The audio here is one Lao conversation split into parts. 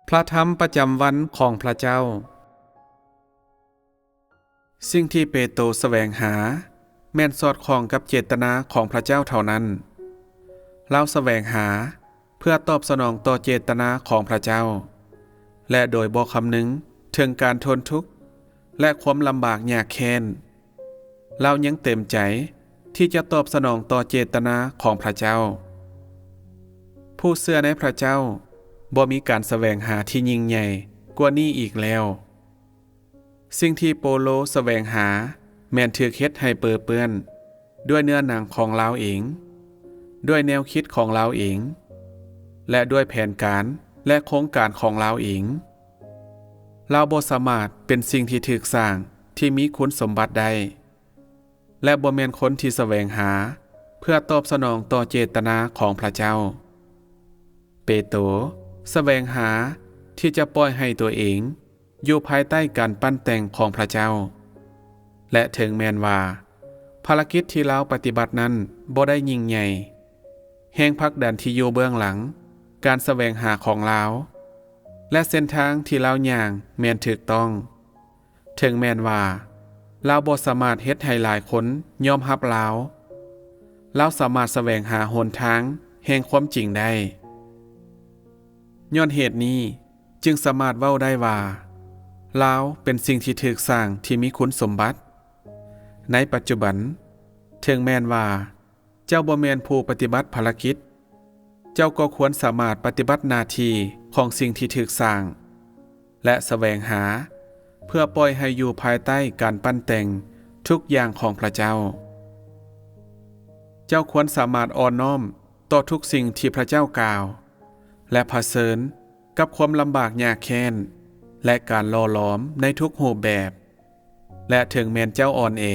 ພະທຳປະຈຳວັນຂອງພະເຈົ້າ. ສິ່ງທີ່ເປໂຕສະແຫວງຫາ ແມ່ນສອດຄ່ອງກັບເຈດຕະນາຂອງພະເຈົ້າເທົ່ານັ້ນ. ລາວສະແຫວງຫາເພື່ອຕອບສະໜອງຕໍ່ເຈດຕະນາຂອງພະເຈົ້າ ແລະ ໂດຍບໍ່ຄຳນຶງເຖິງການທົນທຸກ ແລະ ຄວາມລຳບາກຍາກແຄ້ນ, ລາວຍັງເຕັມໃຈທີ່ຈະຕອບສະໜອງຕໍ່ເຈດຕະນາຂອງພະເຈົ້າ. ຜູ້ເຊື່ອໃນພະເຈົ້າບໍ່ມີການສະແຫວງຫາທີ່ຍິ່ງໃຫຍ່ກວ່ານີ້ອີກແລ້ວ. ສິ່ງທີ່ໂປໂລສະແຫວງຫາແມ່ນຖືກເຮັດໃຫ້ເປິເປື້ອນດ້ວຍເນື້ອໜັງຂອງລາວເອງ, ດ້ວຍແນວຄິດຂອງລາວເອງ ແລະ ດ້ວຍແຜນການ ແລະ ໂຄງການຂອງລາວເອງ. ລາວບໍ່ສາມາດເປັນສິ່ງທີ່ຖືກສ້າງທີ່ມີຄຸນສົມບັດໄດ້ ແລະ ບໍ່ແມ່ນຄົນທີ່ສະແຫວງຫາເພື່ອຕອບສະໜອງຕໍ່ເຈດຕະນາຂອງພະເຈົ້າ. ເປໂຕສະແຫວງຫາທີ່ຈະປ່ອຍໃຫ້ຕົວເອງຢູ່ພາຍໃຕ້ການປັ້ນແຕ່ງຂອງພະເຈົ້າ ແລະ ເຖິງແມ່ນວ່າພາລະກິດທີ່ລາວປະຕິບັດນັ້ນບໍ່ໄດ້ຍິ່ງໃຫຍ່, ແຮງຜັກດັນທີ່ຢູ່ເບື້ອງຫຼັງການສະແຫວງຫາຂອງລາວ ແລະ ເສັ້ນທາງທີ່ລາວຍ່າງແມ່ນຖືກຕ້ອງ, ເຖິງແມ່ນວ່າລາວບໍ່ສາມາດເຮັດໃຫ້ຫຼາຍຄົນຍອມຮັບລາວ, ລາວສາມາດສະແຫວງຫາຫົນທາງແຫ່ງຄວາມຈິງໄດ້. ຍ້ອນເຫດນີ້ຈຶ່ງສາມາດເວົ້າໄດ້ວ່າ ລາວເປັນສິ່ງທີ່ຖືກສ້າງທີ່ມີຄຸນສົມບັດ. ໃນປັດຈຸບັນ, ເຖິງແມ່ນວ່າ ເຈົ້າບໍ່ແມ່ນຜູ້ປະຕິບັດພາລະກິດ, ເຈົ້າກໍຄວນສາມາດປະຕິບັດໜ້າທີ່ຂອງສິ່ງທີ່ຖືກສ້າງ ແລະ ສະແຫວງຫາເພື່ອປ່ອຍໃຫ້ຢູ່ພາຍໃຕ້ການປັ້ນແຕ່ງທຸກຢ່າງຂອງພະເຈົ້າ. ເຈົ້າຄວນສາມາດອ່ອນນ້ອມຕໍ່ທຸກສິ່ງທີ່ພະເຈົ້າກ່າວ ແລະ ຜະເຊີນກັບຄວາມລຳບາກຍາກແຄ້ນ ແລະ ການຫຼໍ່ຫຼອມໃນທຸກຮູບແບບ. ແລະ ເຖິງແມ່ນເຈົ້າອ່ອນແອ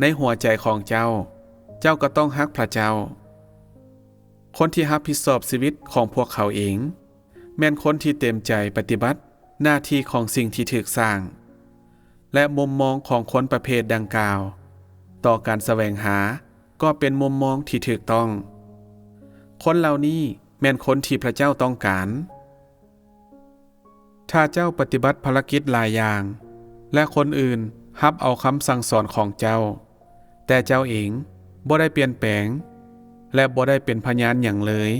ໃນຫົວໃຈຂອງເຈົ້າ, ເຈົ້າກໍຕ້ອງຮັກພະເຈົ້າ. ຄົນທີ່ຮັບຜິດຊອບຊີວິດຂອງພວກເຂົາເອງ ແມ່ນຄົນທີ່ເຕັມໃຈປະຕິບັດໜ້າທີ່ຂອງສິ່ງທີ່ຖືກສ້າງ, ແລະ ມຸມມອງຂອງຄົນປະເພດດັ່ງກ່າວຕໍ່ການສະແຫວງຫາກໍເປັນມຸມມອງທີ່ຖືກຕ້ອງ. ຄົນເຫຼົ່ານີ້ແມ່ນຄົນທີ່ພະເຈົ້າຕ້ອງການ. ຖ້າເຈົ້າປະຕິບັດພາລະກິດຫຼາຍຢ່າງ ແລະ ຄົນອື່ນຮັບເອົາຄຳສັ່ງສອນຂອງເຈົ້າ, ແຕ່ເຈົ້າເອງບໍ່ໄດ້ປ່ຽນແປງ ແລະ ບໍ່ໄດ້ເປັນພະຍານຫຍັງເລີຍ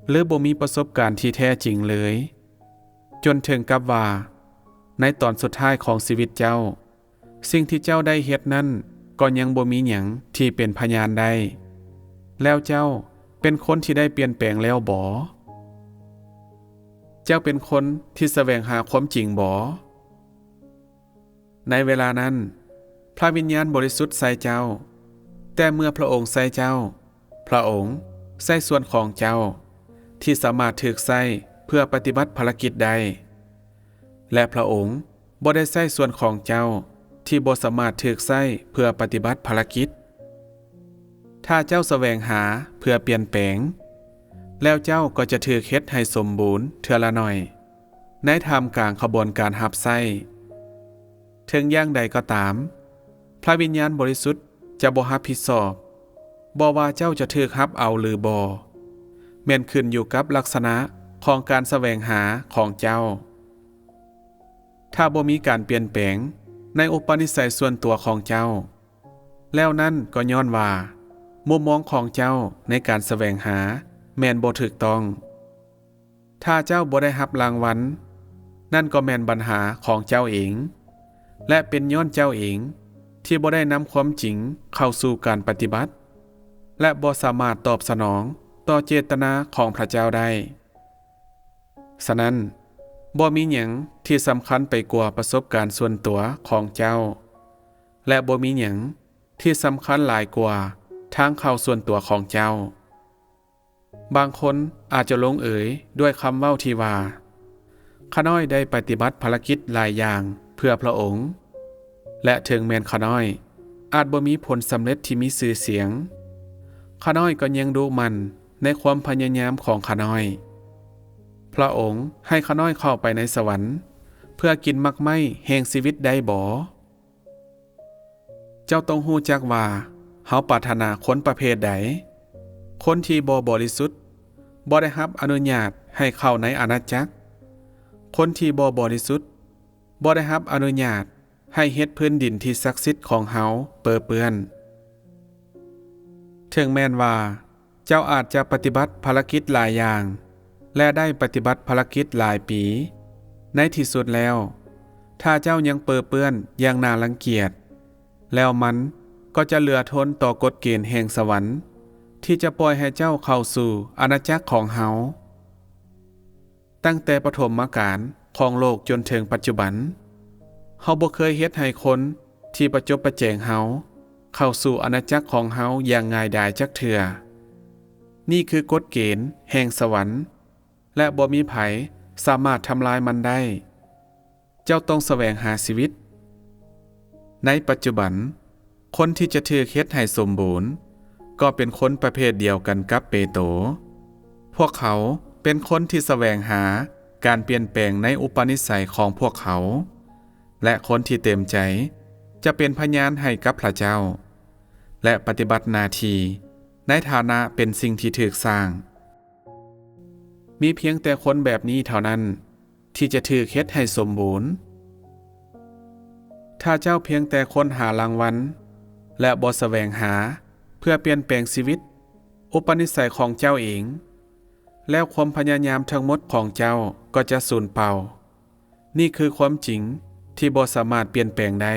ຫຼື ບໍ່ມີປະສົບການທີ່ແທ້ຈິງເລີຍ, ຈົນເຖິງກັບວ່າໃນຕອນສຸດທ້າຍຂອງຊີວິດເຈົ້າ, ສິ່ງທີ່ເຈົ້າໄດ້ເຮັດນັ້ນກໍຍັງບໍ່ມີຫຍັງທີ່ເປັນພະຍານໄດ້, ແລ້ວເຈົ້າເປັນຄົນທີ່ໄດ້ປ່ຽນແປງແລ້ວບໍ? ເຈົ້າເປັນຄົນທີ່ສະແຫວງຫາຄວາມຈິງບໍ? ໃນເວລານັ້ນ, ພະວິນຍານບໍລິສຸດໃສ່ເຈົ້າ, ແຕ່ເມື່ອພະອົງໃສ່ເຈົ້າ, ພະອົງໃຊ້ສ່ວນຂອງເຈົ້າທີ່ສາມາດຖືກໃຊ້ເພື່ອປະຕິບັດພາລະກິດໄດ້, ແລະ ພະອົງ ບໍ່ໄດ້ໃຊ້ສ່ວນຂອງເຈົ້າທີ່ບໍ່ສາມາດຖືກໃຊ້ເພື່ອປະຕິບັດພາລະກິດ. ຖ້າເຈົ້າສະແຫວງຫາເພື່ອປ່ຽນແປງ, ແລ້ວເຈົ້າກໍຈະຖືກເຮັດໃຫ້ສົມບູນເທື່ອລະໜ້ອຍ ໃນທ່າມກາງຂະບວນການຮັບໃຊ້. ເຖິງຢ່າງໃດກໍຕາມ, ພະວິນຍານບໍລິສຸດຈະບໍ່ຮັບຜິດຊອບ ບໍ່ວ່າເຈົ້າຈະຖືກຮັບເອົາຫຼືບໍ່, ແມ່ນຂຶ້ນຢູ່ກັບລັກສະນະຂອງການສະແຫວງຫາຂອງເຈົ້າ. ຖ້າບໍ່ມີການປ່ຽນແປງໃນອຸປະນິໄສສ່ວນຕົວຂອງເຈົ້າ, ແລ້ວນັ້ນກໍຍ້ອນວ່າມຸມມອງຂອງເຈົ້າໃນການສະແຫວງຫາແມ່ນບໍ່ຖືກຕ້ອງ. ຖ້າເຈົ້າບໍ່ໄດ້ຮັບລາງວັນ, ນັ້ນກໍແມ່ນບັນຫາຂອງເຈົ້າເອງ ແລະ ເປັນຍ້ອນເຈົ້າເອງທີ່ບໍ່ໄດ້ນຳຄວາມຈິງເຂົ້າສູ່ການປະຕິບັດ ແລະ ບໍ່ສາມາດຕອບສະໜອງຕໍ່ເຈດຕະນາຂອງພະເຈົ້າໄດ້. ສະນັ້ນ, ບໍ່ມີຫຍັງທີ່ສຳຄັນໄປກວ່າປະສົບການສ່ວນຕົວຂອງເຈົ້າ, ແລະ ບໍ່ມີຫຍັງທີ່ສຳຄັນຫຼາຍກວ່າທາງເຂົ້າສ່ວນຕົວຂອງເຈົ້າ. ບາງຄົນອາດຈະລົງເອີຍດ້ວຍຄຳເວົ້າທີ່ວ່າ, ຂ້ານ້ອຍໄດ້ປະຕິບັດພາລະກິດຫຼາຍຢ່າງເພື່ອພະອົງ, ແລະ ເຖິງແມ່ນຂ້ານ້ອຍອາດບໍ່ມີຜົນສຳເລັດທີ່ມີຊື່ສຽງ, ຂ້ານ້ອຍກໍຍັງດຸໝັ່ນໃນຄວາມພະຍາຍາມຂອງຂ້ານ້ອຍ. ພະອົງໃຫ້ຂ້ານ້ອຍເຂົ້າໄປໃນສະຫວັນເພື່ອກິນໝາກໄມ້ແຫ່ງຊີວິດໄດ້ບໍ? ເຈົ້າຕ້ອງຮູ້ຈັກວ່າເຮົາປາດຖະໜາຄົນປະເພດໃດ. ຄົນທີ່ບໍ່ບໍລິສຸດບໍ່ໄດ້ຮັບອະນຸຍາດໃຫ້ເຂົ້າໃນອານາຈັກ ຄົນທີ່ບໍ່ບໍລິສຸດ ບໍ່ໄດ້ຮັບອະນຸຍາດໃຫ້ເຮັດພື້ນດິນທີ່ສັກສິດຂອງເຮົາເປິເປື້ອນ. ເຖິງແມ່ນວ່າເຈົ້າອາດຈະປະຕິບັດພາລະກິດຫຼາຍຢ່າງ ແລະ ໄດ້ປະຕິບັດພາລະກິດຫຼາຍປີ, ໃນທີ່ສຸດແລ້ວ, ຖ້າເຈົ້າຍັງເປິເປື້ອນຢ່າງໜ້າລັງກຽດ, ແລ້ວມັນກໍຈະເຫຼືອທົນຕໍ່ກົດເກນແຫ່ງສະຫວັນ ທີ່ຈະປ່ອຍໃຫ້ເຈົ້າເຂົ້າສູ່ອານາຈັກຂອງເຮົາ. ຕັ້ງແຕ່ປະຖົມມະການຂອງໂລກຈົນເຖິງປັດຈຸບັນ, ເຮົາບໍ່ເຄີຍເຮັດໃຫ້ຄົນທີ່ປະຈົບປະແຈງເຮົາເຂົ້າສູ່ອານາຈັກຂອງເຮົາຢ່າງງ່າຍດາຍຈັກເທື່ອ. ນີ້ຄືກົດເກນແຫ່ງສະຫວັນ, ແລະ ບໍ່ມີໃຜສາມາດທຳລາຍມັນໄດ້. ເຈົ້າຕ້ອງສະແຫວງຫາຊີວິດ. ໃນປັດຈຸບັນ, ຄົນທີ່ຈະຖືກເຮັດໃຫ້ສົມບູນ ກໍເປັນຄົນປະເພດດຽວກັນກັບເປໂຕ. ພວກເຂົາເປັນຄົນທີ່ສະແຫວງຫາການປ່ຽນແປງໃນອຸປະນິໄສຂອງພວກເຂົາ, ແລະ ຄົນທີ່ເຕັມໃຈຈະເປັນພະຍານໃຫ້ກັບພະເຈົ້າ ແລະ ປະຕິບັດໜ້າທີ່ໃນຖານະເປັນສິ່ງທີ່ຖືກສ້າງ. ມີພຽງແຕ່ຄົນແບບນີ້ເທົ່ານັ້ນ ທີ່ຈະຖືກເຮັດໃຫ້ສົມບູນ. ຖ້າເຈົ້າພຽງແຕ່ຄົ້ນຫາລາງວັນ ແລະ ບໍ່ສະແຫວງຫາເພື່ອປ່ຽນແປງຊີວິດ, ອຸປະນິໄສຂອງເຈົ້າເອງ, ແລ້ວຄວາມພະຍາຍາມທັງໝົດຂອງເຈົ້າກໍຈະສູນເປົ່າ. ນີ້ຄືຄວາມຈິງທີ່ບໍ່ສາມາດປ່ຽນແປງໄດ້.